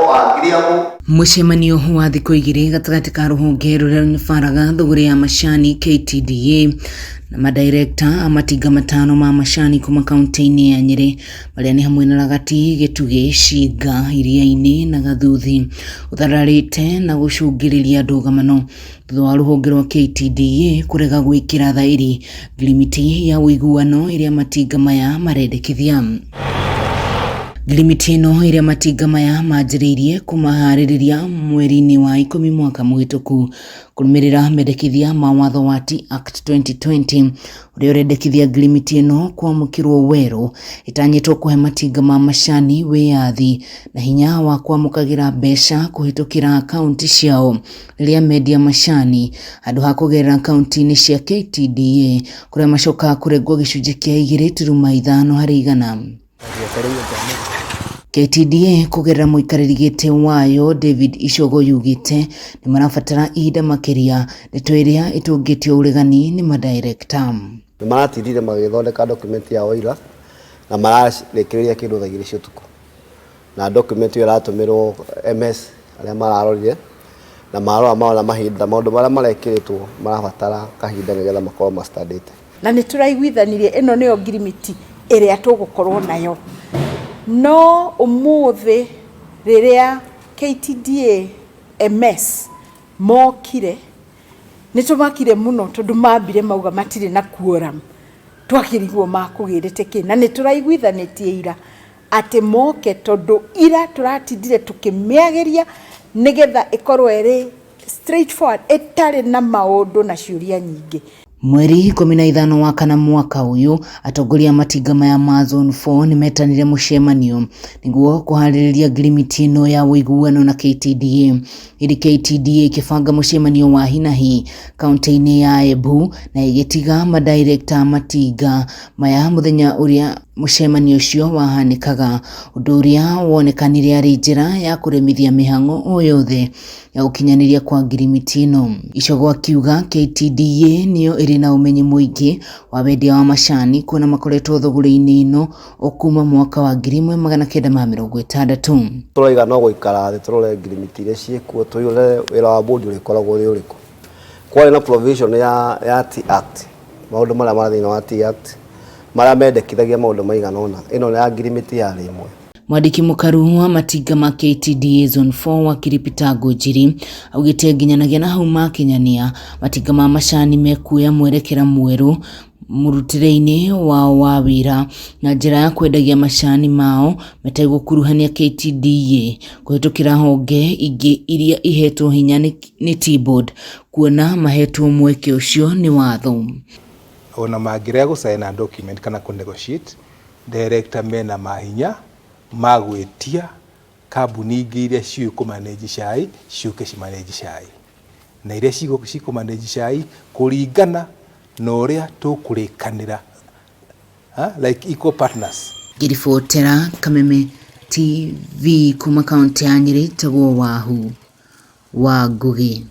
more agreeable. Mũcemanio wa thikũ igĩrĩ gatagatĩ ka rũhonge rũrĩa rũnyabaraga thũgũrĩ ya macani KTDA na madirekta a matinga matano ma macani kuma kaunti-inĩ ya Nyĩrĩ marĩa nĩ hamwe na Ragati, Gĩtugĩ, Cinga, Iria-inĩ na Gathuthi ũthararĩte na gũcũngĩrĩria ndũgamano thutha wa rũhonge rwa KTDA kũrega gwĩkĩra thaĩri ngirimiti ya ũiguano ĩrĩa matinga maya marendekithia. Ngirimiti ĩno ĩrĩa matinga maya manjĩrĩirie kũmaharĩrĩria mweri-inĩ wa ikũmi mwaka mũhĩtũku kũrũmĩrĩra mendekithia ma watho wa Tea Act 2020 ũrĩa ũrendekithia ngirimiti ĩno kwamũkĩrwo werũ ĩtanyĩtwo kũhe matinga ma macani wĩyathi na hinya wa kwamũkagĩra mbeca kũhĩtũkĩra akaunti ciao rĩrĩa mendia macani handũ ha kũgerera akaunti-inĩ cia KTDA kũrĩa macokaga kũrengwo gĩcunjĩ kĩa 2.5 harĩ igana. KTDA kũgerera mũikarĩri gĩtĩ wayo David Icogo yugĩte nĩ marabatara ihinda makĩria ndeto ĩrĩa ĩtũngĩtio ũregani nĩ madirekta. Nĩ maratindire magĩthondeka document yao ira na mararĩkĩrĩria kĩndũ thaa 2 cia ũtukũ. Na document ĩyo ĩratũmĩrwo MS arĩa mararorire na marora marona mahinda maũndũ marĩa marekĩrĩtwo marabatara kahinda nĩgetha makorwo macitandĩte. Na nĩ tũraiguithanirie ĩno nĩyo ngirimiti ĩrĩa tũgũkorwo nayo. No ũmũthĩ rĩrĩa KTDA MS mokire, nĩ tũmakire mũno tondũ mambire mauga matirĩ na quorum. Twakĩrigwo makũgĩrĩte kĩ, na nĩ tũraiguithanĩtie ira atĩ moke tondũ ira tũratindire tũkĩmĩagĩria nĩgetha ĩkorwo ĩrĩ straightforward, ĩtarĩ na maũndũ na ciũria nyingĩ. Mweri 15 wa kana mwaka ũyũ, atongoria a matinga maya ma Zone 4 nĩmetanire mũcemanio nĩguo kũharĩrĩria ngirimiti ĩno ya ũiguano na KTDA. Ĩndĩ KTDA ĩkĩbanga mũcemanio wa hinahi kaunti-inĩ ya Embu na ĩgĩtiga madirekta a matinga maya mũthenya ũrĩa mũcemanio ũcio wahanĩkaga, ũndũ ũrĩa wonekanire arĩ njĩra ya kũremithia mĩhang'o o yothe ya gũkinyanĩria kwa ngirimiti ĩno. Icogo akiuga KTDA nĩyo ĩrĩ na ũmenyi mũingĩ wa wendia wa macani kuona makoretwo thũgũrĩ-inĩ ĩno o kuma mwaka wa 1960. Tũraiga no gũikara thĩ tũrore ngirimiti iria ciĩkuo tũrore wĩra wa board ũrĩkoragwo ũrĩ ũrĩkũ. Kwarĩ na provision ya Tea Act, maũndũ marĩa marĩ thĩinĩ wa Tea Act marĩa mendekithagia maũndũ maigana ũna, ĩno ya ngirimiti yarĩ ĩmwe. Mwandĩki mũkaru wa matinga ma KTDA Zone 4 wakiri Peter Ngũnjiri augĩte nginyanagia na hau makinyania matinga ma macani mekuoya mwerekera mwerũ mũrutĩre-inĩ wao wa wĩra na njĩra ya kwendagia macani mao mategũkuruhania KTDA kũhĩtũkĩra honge ingĩ iria ihetwo hinya nĩ Tea Board kuona mahetwo mweke ũcio nĩ watho. Ona mangĩrega gũcaina document kana kũ negotiate, director mena mahinya ma gwĩtia kambuni ingĩ iria ciũĩ kũ manage cai ciũke ci manage cai, na iria cikũ manage cai kũringana na ũrĩa tũkũrĩkanĩra, like equal partners. Ngĩribotera Kameme TV kuma kaunti ya Nyĩrĩ, njĩtagwo Wahu wa Ngũgĩ.